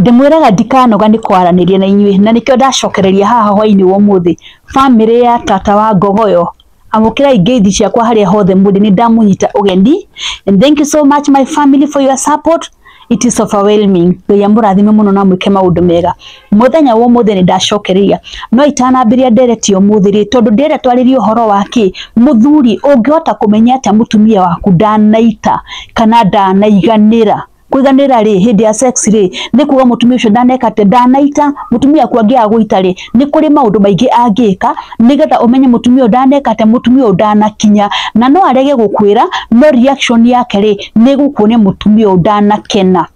Ndĩmwĩraga ndikanoga nĩ kwaranĩria na inyuĩ na nĩkĩo ndacokereria haha hwainĩ wa ũmũthĩ. Bamĩrĩ ya tata wa Ngogoyo, amũkĩrai ngeithi ciakwa harĩa hothe mũrĩ, nĩ ndamũnyita ũgeni. And thank you so much, my family, for your support. It is overwhelming. Ngai amũrathime mũno na mwĩke maũndũ mega. Mũthenya wa ũmũthĩ nĩ ndacokereria, no itanambĩrĩria ndereti ũmũthĩ rĩ, tondũ ndĩrenda twarĩrie ũhoro wa kĩ mũthuri ũngĩhota kũmenya atĩa mũtumia waku ndanaita kana ndanaiganĩra. Kũiganĩra rĩ, hĩndĩ ya sex rĩ, nĩ kuga mũtumia ũcio ndaneka atĩa, ndanaita. Mũtumia waku angĩaga gũita rĩ, nĩ kũrĩ maũndũ maingĩ angĩka nĩgetha ũmenye mũtumia ũyũ ndaneka atĩa, mũtumia ũyũ ndanakinya. Na no arege gũkwĩra, no reaction yake rĩ, nĩ ĩgũkuonia mũtumia ũyũ ndanakena.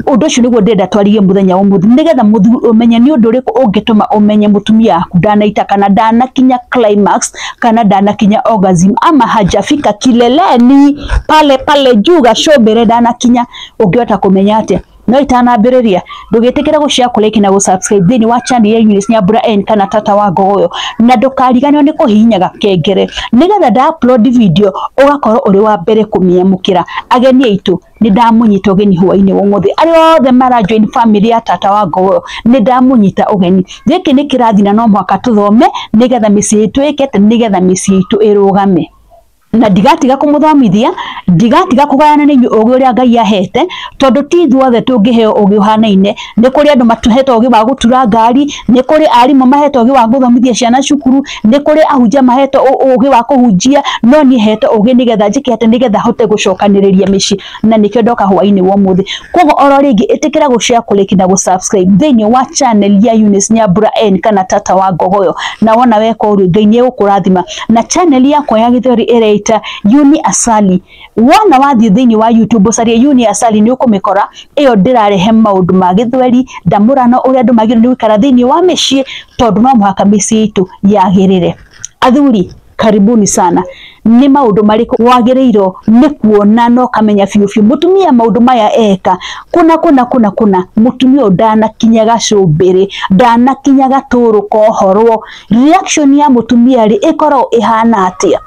Ũndũ ũcio nĩguo ndĩrenda twarĩrie mũthenya wa ũmũthĩ, nĩgetha mũthuri ũmenye nĩ ũndũ ũrĩkũ ũngĩtũma ũmenye mũtumia waku ndanaita kana ndanakinya climax kana ndanakinya orgasm ama hajafika kileleni pale pale juu gacũmbĩrĩ ndanakinya. Ũngĩhota kũmenya atĩa? No itanambĩrĩria, ndũgĩtĩkĩre gũ-share, kũ-like na gũ-subscribe thĩinĩ wa channel ya Eunice Nyambura N kana tata wa Ngogoyo, na ndũkariganĩrwo nĩ kũhihinya gakengere nĩgetha nda upload video ũgakorwo ũrĩ wa mbere kũmĩamũkĩra. Ageni aitũ, nĩ ndamũnyita ũgeni hwainĩ wa ũmũthĩ. Arĩa othe mara join family ya tata wa Ngogoyo, nĩ ndamũnyita ũgeni. Gĩkĩ nĩ kĩrathi na no mũhaka tũthome nĩgetha mĩciĩ itũ ĩke atĩ, nĩgetha mĩciĩ itũ ĩrũgame. Na ndigatiga kũmũthomithia, ndigatiga kũgayana na inyuĩ ũgĩ ũrĩa Ngai ahete, tondũ ti ithuothe tũngĩheo ũgĩ ũhanaine. Nĩ kũrĩ andũ matũhete ũgĩ wa gũtura ngari, nĩ kũrĩ arimũ mahete ũgĩ wa gũthomithia ciana cukuru, nĩ kũrĩ ahunjia mahete ũgĩ wa kũhunjia, no niĩ hete ũgĩ nĩgetha njĩke atĩ, nĩgetha hote gũcokanĩrĩria mĩciĩ, na nĩkĩo ndoka hwainĩ wa ũmũthĩ. Koguo oro rĩngĩ, ĩtĩkĩra gũ-share, kũ-like na gũ-subscribe thĩinĩ wa channel ya Eunice Nyambura N kana tata wa Ngogoyo, na wona weka ũguo Ngai nĩ egũkũrathima. Na channel yakwa ya Gĩthweri ĩreita Uni Asali, wona wathiĩ thĩinĩ wa YouTube ũcarie Uni Asali nĩ ũkũmĩkora. Ĩyo ndĩrarehe maũndũ ma Gĩthweri, ndamũrano, ũrĩa andũ magĩrĩirwo nĩ gũikara thĩinĩ wa mĩciĩ, tondũ no mũhaka mĩciĩ itũ yagĩrĩre. Athuri, karibuni sana. Nĩ maũndũ marĩkũ wagĩrĩirwo nĩ kuona na ũkamenya biũ biũ mũtumia maũndũ maya eka kũna kũna kũna kũna, mũtumia ũyũ ndanakinya gacũmbĩrĩ, ndanakinya gatũrũ kohorwo? Reaction ya mũtumia rĩ, ĩkoragwo ĩhana atĩa?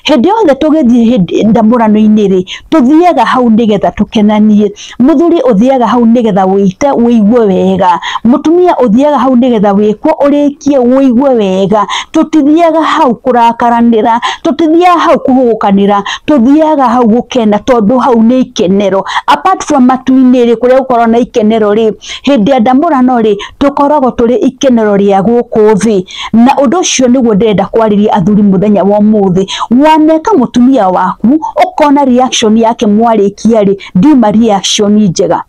Hĩndĩ yothe tũgĩthiĩ hĩndĩ ndamũrano-inĩ rĩ, tũthiaga hau nĩgetha tũkenanie. Mũthuri, ũthiaga hau nĩgetha wĩite wĩigue wega. Mũtumia, ũthiaga hau nĩgetha wĩkwo ũrĩkie wĩigue wega. Tũtithiaga hau kũrakaranĩra, tũtithiaga hau kũhũgũkanĩra, tũthiaga hau gũkena, tondũ hau nĩ ikenero. Apart from matu-inĩ rĩ, kũrĩa gũkoragwo na ikenero rĩ, hĩndĩ ya ndamũrano rĩ, tũkoragwo tũrĩ ikenero rĩa gũkũ thĩ. Na ũndũ ũcio nĩguo ndĩrenda kwarĩria athuri mũthenya wa ũmũthĩ. Waneka mũtumia waku ũkona reaction yake mwarĩkia rĩ, ndiuma reaction njega.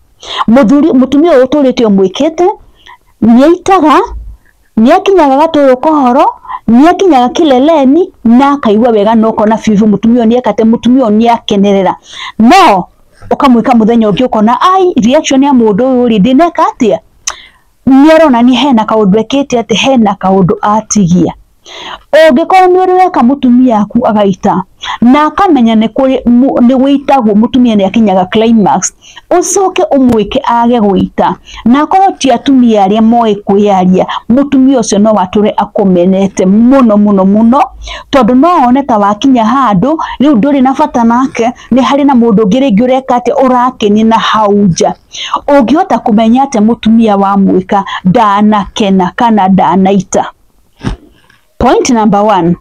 Mũthuri, mũtumia ũyũ ũtũrĩte ũmwĩkĩte nĩaitaga, nĩakinyaga gatũrũ kohoro, nĩakinyaga kileleni na akaigua wega, na ũkona biũ mũtumia ũyũ nĩekate, mũtumia ũyũ nĩakenerera. No ũkamwĩka mũthenya ũngĩ, ũkona ai, reaction ya mũndũ ũyũ rĩ, ndĩneka atĩa, nĩaronania hena kaũndũ ekĩte atĩ, hena kaũndũ atigia. Ũngĩkorwo nĩ ũrĩ weka mũtumia waku agaita na akamenya nĩ kũrĩ nĩ gũitagwo, mũtumia nĩ akinyaga climax, ũcoke ũmwĩke age gũita, na akorwo ti atumia arĩa moĩ kwĩyaria, mũtumia ũcio no atũre akũmenete mũno mũno mũno, tondũ no one ta wakinya handũ rĩu ndũrĩ na bata nake, nĩ harĩ na mũndũ ũngĩ rĩngĩ ũreka atĩ, ũrakenia na hau nja. Ũngĩhota kũmenya atĩa mũtumia wamwĩka ndanakena kana ndanaita? Point number one,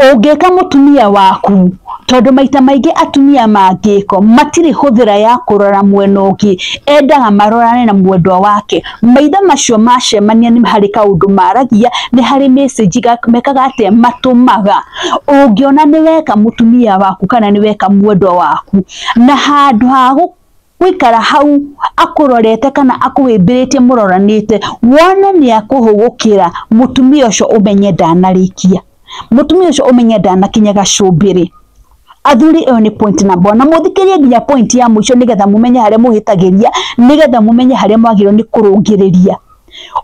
ũngĩka mũtumia waku, tondũ maita maingĩ atumia mangĩko matirĩ hũthĩra ya kũrora mwena ũngĩ, endaga marorane na mwendwa wake. Maitho macio macemania, nĩ harĩ kaũndũ maragia, nĩ harĩ message mekaga atĩa, matũmaga. Ũngĩona nĩ weka mũtumia waku kana nĩ weka mwendwa waku, na handũ ha gũikara hau akũrorete kana akũhĩmbĩrĩtie mũroranĩte, wone nĩ akũhũgũkĩra, mũtumia ũcio ũmenye ndanarĩkia, mũtumia ũcio ũmenye ndanakinya gacũmbĩrĩ. Athuri, ĩyo nĩ point number one. Na mũthikĩrie nginya point ya mũico nĩgetha mũmenye harĩa mũhĩtagĩria, nĩgetha mũmenye harĩa mwagĩrĩirwo nĩ kũrũngĩrĩria.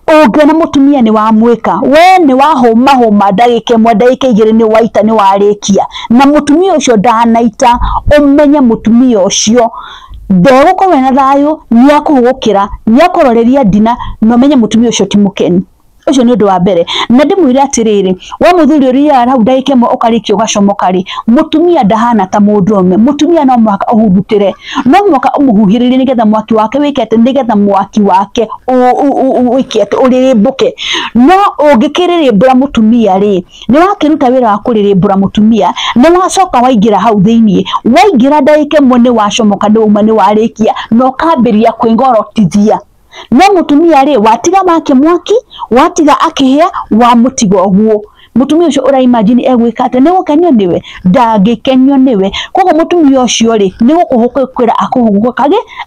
Ũngĩona mũtumia nĩ wamwĩka, we nĩ wahũma hũma ndagĩka 1, ndagĩka 2, nĩ waita, nĩ warĩkia, na mũtumia ũcio ndanaita, ũmenye mũtumia ũcio ndegũkorwo ena thayũ, nĩ akũhũgũkĩra, nĩ akũroreria ndina, na ũmenye mũtumia ũcio ti mũkenu. Ũcio nĩ ũndũ wa mbere. Na ndĩmwĩre atĩrĩrĩ, we mũthuri ũrĩaga hau ndagĩka ĩmwe ũkarĩkia ũgacomoka rĩ, mũtumia ndahana ta mũndũrũme. Mũtumia no mũhaka ũhurutĩre, no mũhaka ũmũhuhĩrĩrie nĩgetha mwaki wake wĩke atĩ, nĩgetha mwaki wake wĩke atĩ, ũrĩrĩmbũke. No ũngĩkĩrĩrĩmbũra mũtumia rĩ, nĩ wakĩruta wĩra wa kũrĩrĩmbũra mũtumia, nĩ wacoka waingĩra hau thĩiniĩ, waingĩra ndagĩka ĩmwe nĩ wacomoka, nĩ wauma, nĩ warĩkia, na ũkambĩrĩria kwĩngorotithia. No mũtumia rĩ, watiga wake mwaki, watiga akĩhĩa, wamũtiga ũguo. Mũtumia ũcio ũra imagine egwĩka atĩa? Nĩ gũkenio nĩwe? Ndangĩkenio nĩwe. Koguo mũtumia ũcio rĩ, nĩ gũkũhũkĩra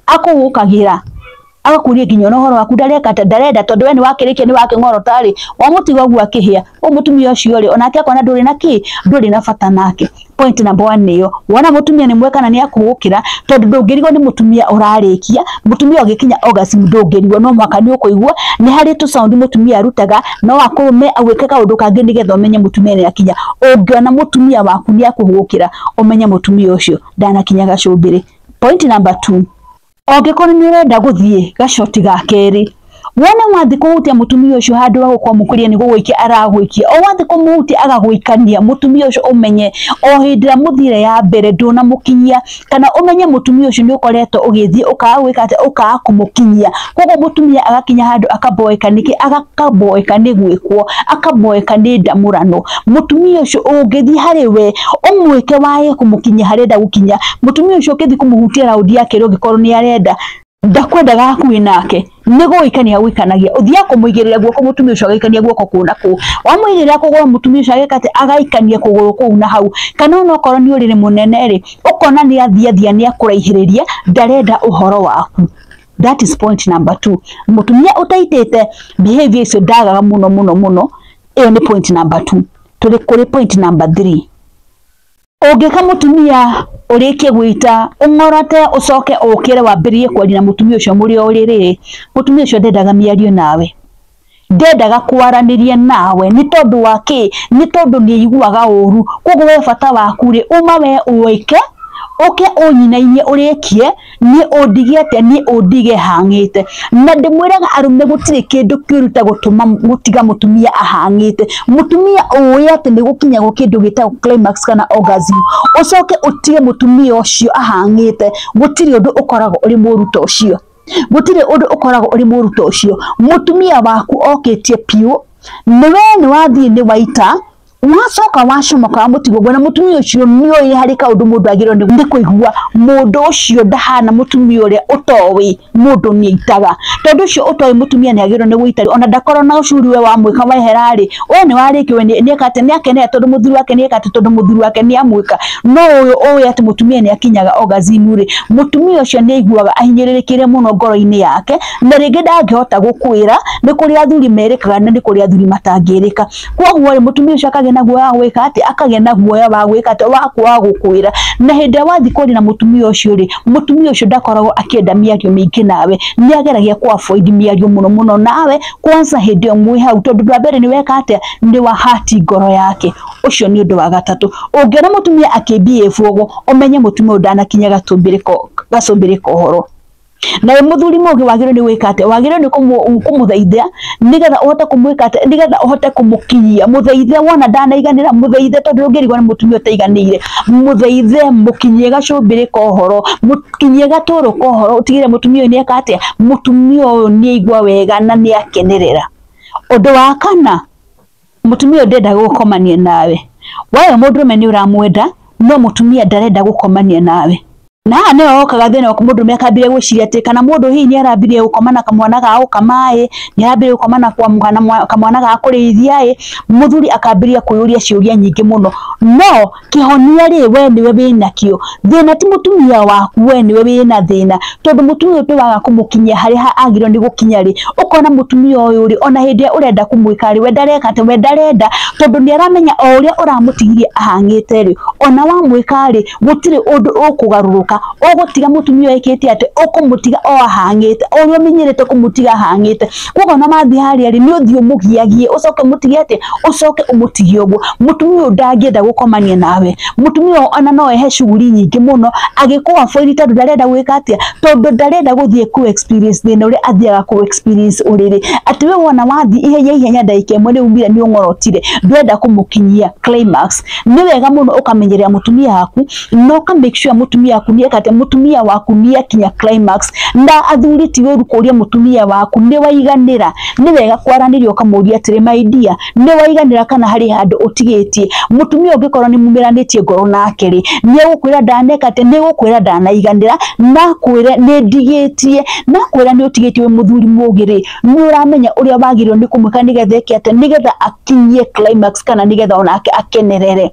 akũhũkagĩra, agakũria nginya ona ũhoro waku ndareka atĩa, ndarenda, tondũ we nĩ wakĩrĩkia, nĩ wakĩng'orota rĩ, wamũtiga ũguo akĩhĩa. Ũguo mũtumia ũcio rĩ, onake akona ndũrĩ na kĩ, ndũrĩ na bata nake. Point number 1 nĩyo, wona mũtumia nĩ mweka kana nĩ akũhũkĩra, tondũ ndũngĩrigwo nĩ mũtumia ũrarĩkia, mũtumia ũgĩkinya orgasm ndũngĩrigwo, no mũhaka nĩ ũkũigua nĩ harĩ tũ sound mũtumia arutaga, no akũrũme agwĩke kaũndũ kangĩ nĩgetha ũmenye mũtumia nĩ akinya. Ũngĩona mũtumia waku nĩ akũhũkĩra, ũmenye mũtumia ũcio ndanakinya gacũmbĩrĩ. Point number 2, ũngĩkorwo nĩ ũrenda gũthiĩ gacoti ga kerĩ, wone wathiĩ kũhutia mũtumia ũcio handũ ha gũkwamũkĩria nĩ gũgũikia aragũikia, o wathiĩ kũmũhutia agagũikania, mũtumia ũcio ũmenye o hĩndĩ ĩrĩa mũthire ya mbere ndũnamũkinyia, kana ũmenye mũtumia ũcio nĩ ũkoretwo ũgĩthiĩ ũkaga gwĩka atĩa, ũkaga kũmũkinyia. Koguo mũtumia agakinya handũ akaboeka nĩkĩ, akaboeka nĩ gwĩkwo, akaboeka nĩ ndamũrano. Mũtumia ũcio ũngĩthiĩ harĩ we ũmwĩke wae kũmũkinyia harĩa enda gũkinya, mũtumia ũcio ũngĩthiĩ kũmũhutia raundi ya kerĩ ũngĩkorwo nĩ arenda, ndakwendaga hakuhĩ nake, nĩ gũgũikania agũikanagia. Ũthiaga kũmũigĩrĩra guoko, mũtumia ũcio agaikania guoko kũu na kũu, wamũigĩrĩra kũgũrũ mũtumia ũcio ageka atĩ, agaikania kũgũrũ kũu na hau. Kana onokorwo nĩ ũrĩrĩ mũnene rĩ, ũkona nĩ athiathia, nĩ akũraihĩrĩria, ndarenda ũhoro waku. That is point number 2. Mũtumia ũtaitĩte behavior icio ndagaga mũno mũno mũno. Ĩyo nĩ point number 2. Tũrĩ kũrĩ point number 3. Ũngĩka mũtumia ũrĩkie gwĩta, ũng'orote, ũcoke ũkĩre wambĩrĩrie kwaria na mũtumia ũcio mũrĩ o ũrĩrĩ, mũtumia ũcio ndendaga mĩario nawe, ndendaga kwaranĩria nawe. Nĩ tondũ wa kĩ? Nĩ tondũ nĩ aiguaga ũru. Koguo we bata waku rĩ, uma we ũike, ũke ũnyinainie ũrĩkie, niĩ ũndige atĩa, niĩ ũndige hang'ĩte. Na ndĩmwĩraga arũme gũtirĩ kĩndũ kĩũru ta gũtũma gũtiga mũtumia ahang'ĩte. Mũtumia ũĩ atĩ nĩ gũkinyagwo kĩndũ gĩtagwo climax kana orgasm, ũcoke ũtige mũtumia ũcio ahang'ĩte, gũtirĩ ũndũ ũkoragwo ũrĩ mũru ta ũcio. Gũtirĩ ũndũ ũkoragwo ũrĩ mũru ta ũcio. Mũtumia waku okĩtie piũ, nĩwe nĩ wathiĩ nĩ waita, wacoka wacomoka wamũtiga ũguo, na mũtumia ũcio nĩoĩ harĩ kaũndũ mũndũ agĩrĩirwo nĩ kũigua. Mũndũ ũcio ndahana mũtumia ũrĩa ũtoĩ mũndũ nĩ aitaga, tondũ ũcio ũtoĩ mũtumia nĩ agĩrĩirwo nĩ gũita, ona ndakorwo na ũcuri we wamwĩka wehera rĩ, we nĩ warĩkia, we nĩ eka atĩ, nĩ akenera tondũ mũthuri wake nĩ eka atĩ, tondũ mũthuri wake nĩ amwĩka. No ũyũ ũĩ atĩ mũtumia nĩ akinyaga orgasm rĩ, mũtumia ũcio nĩ aiguaga ahinyĩrĩrĩkĩire mũno ngoro-inĩ yake, na rĩngĩ ndangĩhota gũkwĩra. Nĩ kũrĩ athuri merĩkaga na nĩ kũrĩ athuri matangĩrĩka. Koguo rĩ, mũtumia ũcio akagĩa na guoya wa gwĩka atĩ, akagĩa na guoya wa gwĩka atĩ, wa kwaga gũkwĩra. Na hĩndĩ ĩrĩa wathiĩ kwaria na mũtumia ũcio rĩ, mũtumia ũcio ndakoragwo akĩenda mĩario mĩingĩ nawe, nĩ ageragia kũ avoid mĩario mũno mũno nawe, kwanza hĩndĩ ĩyo mwĩ hau, tondũ ũndũ wa mbere nĩ weka atĩa, nĩ wahati ngoro yake. Ũcio nĩ ũndũ wa gatatũ. Ũngĩona mũtumia akĩ behave ũguo, ũmenye mũtumia ũyũ ndanakinya gacũmbĩrĩ ka ũhoro. Na wĩ mũthuri mũgĩ wagĩrĩirwo nĩ gwĩka atĩa? Wagĩrĩirwo nĩ kũmũthaitha nĩgetha ũhote kũmwĩka atĩa, nĩgetha ũhote kũmũkinyia. Mũthaithe wona ndanaiganĩra, mũthaithe, tondũ ndũngĩrigwo nĩ mũtumia ũtaiganĩire. Mũthaithe, mũkinyie gacũmbĩrĩ ka ũhoro, mũkinyie gatũrũ ka ũhoro, ũtigĩrĩre mũtumia ũyũ nĩ eka atĩa, mũtumia ũyũ nĩ aigua wega na nĩ akenerera. Ũndũ wa kana, mũtumia ũyũ ndendaga gũkomania nawe. We mũndũrũme nĩ ũramwenda, no mũtumia ndarenda gũkomania nawe. Na haha nĩho hokaga thĩna mũndũrũme akambĩrĩria gwĩciria atĩ kana mũndũ hihi nĩ arambĩrĩria gũkoma na kamwana ga gũkama ĩ, nĩ arambĩrĩria gũkoma na kamwana ga kũrĩithia ĩ, mũthuri akambĩrĩria kwĩyũria ciũria nyingĩ mũno. No kĩhonia rĩ, we nĩwe wĩnakĩo. Thĩna ti mũtumia waku, we nĩwe wĩna thĩna, tondũ mũtumia ũyũ ndũwaga kũmũkinyia harĩa agĩrĩirwo nĩ gũkinya rĩ, ũkona mũtumia ũyũ rĩ, ona hĩndĩ ĩrĩa ũrenda kũmwĩka rĩ, we ndareka atĩ, we ndarenda, tondũ nĩ aramenya o ũrĩa ũramũtigirie ahang'ĩte rĩ, ona wamwĩka rĩ, gũtirĩ ũndũ ũkũgarũrũka. Ũgũcoka ũgũtiga mũtumia ekĩte atĩ ũkũmũtiga o ahang'ĩte ũrĩa ũmenyerete kũmũtiga ahang'ĩte. Koguo ona mathiĩ harĩa rĩ, nĩ ũthiĩ ũmũgiagie, ũcoke ũmũtige atĩ, ũcoke ũmũtige ũguo. Mũtumia ũyũ ndangĩenda gũkomania nawe. Mũtumia ũyũ ona no ehe shughuli nyingĩ mũno agĩkũ avoid tondũ ndarenda gwĩka atĩa, tondũ ndarenda gũthiĩ ku experience thĩna ũrĩa athiaga ku experience ũrĩrĩ. Atĩ we wona wathiĩ ihenya ihenya ndagĩka ĩmwe nĩ umire nĩ ũng'orotire, ndwenda kũmũkinyia climax. Nĩ wega mũno ũkamenyerera mũtumia waku na ũka make sure mũtumia waku nĩ eka atĩa, mũtumia waku nĩ akinya climax. Na athuri ti ũru kũria mũtumia waku nĩ waiganĩra. Nĩ wega kwaranĩria ũkamũria atĩrĩ, my dear, nĩ waiganĩra kana harĩ handũ ũtigĩtie. Mũtumia ũngĩkorwo nĩ mumĩranĩtie ngoro nake rĩ, nĩ egũkwĩra ndaneka atĩ, nĩ egũkwĩra ndanaiganĩra, na akwĩre nĩ ndigĩtie, na akwĩra nĩ ũtigĩtie wĩ mũthuri mũgĩ rĩ, nĩ ũramenya ũrĩa wagĩrĩirwo nĩ kũmwĩka nĩgetha eke atĩa, nĩgetha akinyie climax kana nĩgetha onake akenerere.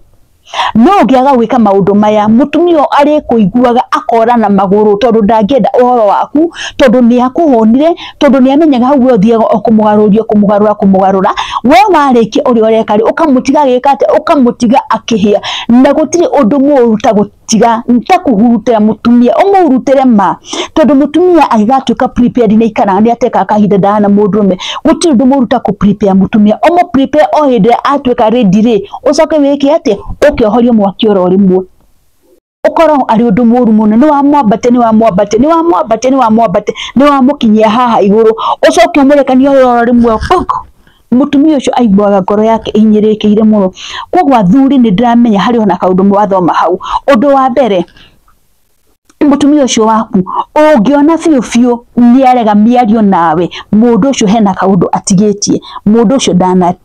No ũngĩaga gwĩka maũndũ maya, mũtumia ũyũ arĩkũiguaga akora na magũrũ tondũ ndangĩenda ũhoro waku, tondũ nĩ akũhũnire, tondũ nĩ amenyaga hau we ũthiaga o kũmũgarũria, kũmũgarũra, kũmũgarũra. We warĩkia ũrĩa ũreka rĩ, ũkamũtiga agĩka atĩa, ũkamũtiga akĩhĩa. Na gũtirĩ ũndũ mũũru ta gũtiga, ta kũhurutĩra mũtumia, ũmũhurutĩre ma, tondũ mũtumia angĩgatuĩka prepared nĩ aikaraga nĩ atekaga kahinda ndahana mũndũrũme. Gũtirĩ ũndũ mũũru ta kũ prepare mũtumia, ũmũ prepare o hĩndĩ ĩrĩa atuĩka ready rĩ, ũcoke wĩke atĩa, ũke ũhorie mwaki oro rĩmwe. Ũkoragwo arĩ ũndũ mũũru mũno, nĩ wamwambatia, nĩ wamwambatia, nĩ wamwambatia, nĩ wamwambatia, nĩ wamũkinyia haha igũrũ, ũcoke ũmũrekanie oro rĩmwe puk. Mũtumia ũcio aiguaga ngoro yake ĩhinyĩrĩrĩkĩire mũno. Koguo athuri nĩ ndĩramenya harĩ ona kaũndũ mwathoma hau. Ũndũ wa mbere, mũtumia ũcio waku ũngĩona biũ biũ nĩ arega mĩario nawe, mũndũ ũcio hena kaũndũ atigĩtie, mũndũ ũcio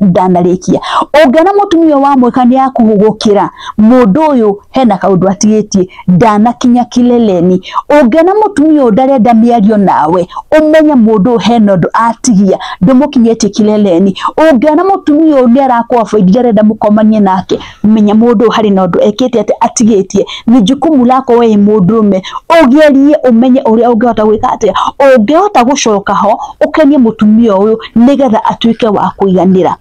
ndanarĩkia. Ũngĩona mũtumia ũyũ wamwĩka nĩ akũhũgũkĩra, mũndũ ũyũ hena kaũndũ atigĩtie, ndanakinya kileleni. Ũngĩona mũtumia ũyũ ndarenda mĩario nawe, ũmenye mũndũ ũyũ hena ũndũ atigia, ndũmũkinyĩtie kileleni. Ũngĩona mũtumia ũyũ nĩ arakũ avoid, ndarenda mũkomanie nake, menya mũndũ ũyũ harĩ na ũndũ ekĩte atĩ atigĩtie. Ni jukumu lako we mũndũrũme ũgerie ũmenye ũrĩa ũngĩhota gwĩka atĩa, ũngĩhota gũcoka ho ũkenie mũtumia ũyũ nĩgetha atuĩke wa kũiganĩra.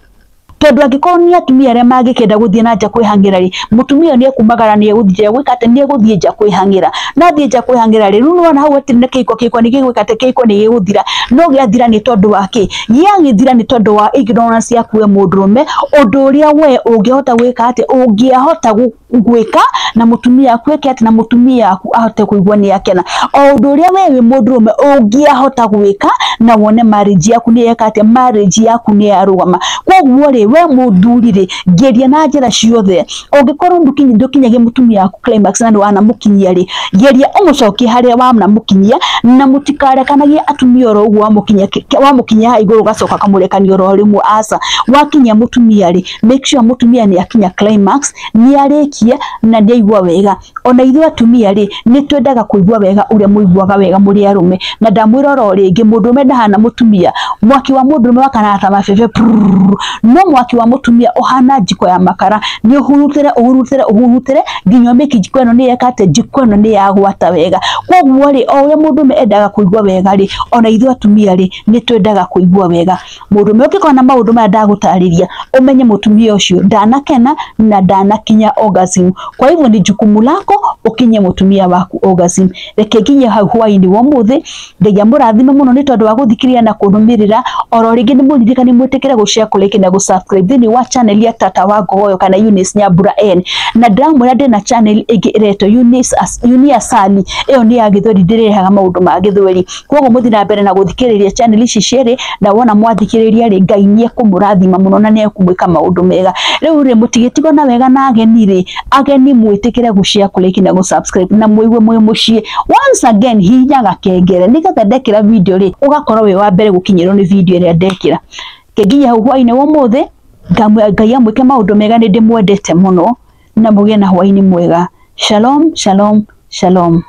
Tondũ angĩkorwo nĩ atumia arĩa mangĩkenda gũthiĩ na nja kwĩhang'ĩra rĩ, mũtumia ũyũ nĩ ekumagara, nĩ egũthiĩ gwĩka atĩ, nĩ egũthiĩ nja kwĩhang'ĩra. Na athiĩ nja kwĩhang'ĩra rĩ, rĩu nĩwona hau hatirĩ na kĩhiko, kĩhiko nĩ gĩgwĩka atĩ, kĩhiko nĩ gĩgũthira. No gĩathira nĩ tondũ wa kĩ? Gĩagĩthira nĩ tondũ wa ignorance yaku we mũndũrũme, ũndũ ũrĩa we ũngĩhota gwĩka atĩ, ũngĩahota gwĩka na mũtumia waku eke atĩ, na mũtumia waku ahote kũigua nĩ akena. O ũndũ ũrĩa we wĩ mũndũrũme ũngĩahota gwĩka na wone marriage yaku nĩ yeka atĩa, marriage yaku nĩ yarũgama. Koguo rĩ, we mũthuri rĩ, geria na njĩra ciothe. Ũngĩkorwo ndũkinyagia mũtumia waku climax na nĩ wanamũkinyia rĩ, geria ũmũcokie harĩa wanamũkinyia, na mũtikarekanagie atumia oro ũguo wamũkinyia haha igũrũ ũgacoka ũkamũrekania oro rĩmwe, aca. Wakinyia mũtumia rĩ, make sure mũtumia nĩ akinya climax, nĩ arĩkia na nĩ aigua wega. Ona ithuĩ atumia rĩ, nĩ twendaga kũigua wega ũrĩa mũiguaga wega mũrĩ arũme. Na ndamwĩra oro rĩngĩ, mũndũrũme ndahana mũtumia. Mwaki wa mũndũrũme wakanaga ta mabebe prrrr, no mwaki wa mũtumia ũhana njiko ya makara, nĩ ũhurutĩre, ũhurutĩre, ũhurutĩre nginya ũmĩke njiko ĩno nĩ yeka atĩ, njiko ĩno nĩ yagwata wega. Koguo rĩ, o ũrĩa mũndũrũme endaga kũigua wega rĩ, ona ithuĩ atumia rĩ, nĩ twendaga kũigua wega. Mũndũrũme ũngĩkorwo na maũndũ maya ndagũtarĩria, ũmenye mũtumia ũcio ndanakena na ndanakinya orgasm. Kwa hivyo ni jukumu lako ũkinyie mũtumia waku orgasm. Reke nginye hau hwaĩ-inĩ wa ũmũthĩ. Ngai amũrathime mũno nĩ tondũ wa gũthikĩrĩria na kũnũmĩrĩra. Oro rĩngĩ nĩ mũririkane mwĩtĩkĩre gũ share, kũ like na gũ subscribe thĩinĩ wa channel ya Tata wa Ngogoyo kana Eunice Nyambura N. Na ndĩramwĩra ndĩna channel ĩngĩ ĩretwo Eunice Asali, ĩyo nĩ ya gĩthweri, ndĩrehaga maũndũ ma gĩthweri. Koguo mũthiĩ na mbere na gũthikĩrĩria channel ici cierĩ, na wona mwathikĩrĩria rĩ, Ngai nĩ ekũmũrathima mũno na nĩ ekũmwĩka maũndũ mega. Rĩu rĩ, mũtigĩtigwo na wega na ageni rĩ, ageni mwĩtĩkĩre gũ share, kũ like na gũ subscribe na mũigue mwĩ mũciĩ. Once again, hihinya gakengere nĩgetha ndekĩra video rĩ, ũgakorwo wĩ wa mbere gũkinyĩrwo nĩ video ĩrĩa ndekĩra. Nginya hau hwaĩ-inĩ wa ũmũthĩ, Ngai amwĩke maũndũ mega, nĩ ndĩmwendete mũno, na mũgĩe na hwaĩ-inĩ mwega. Shalom, shalom, shalom.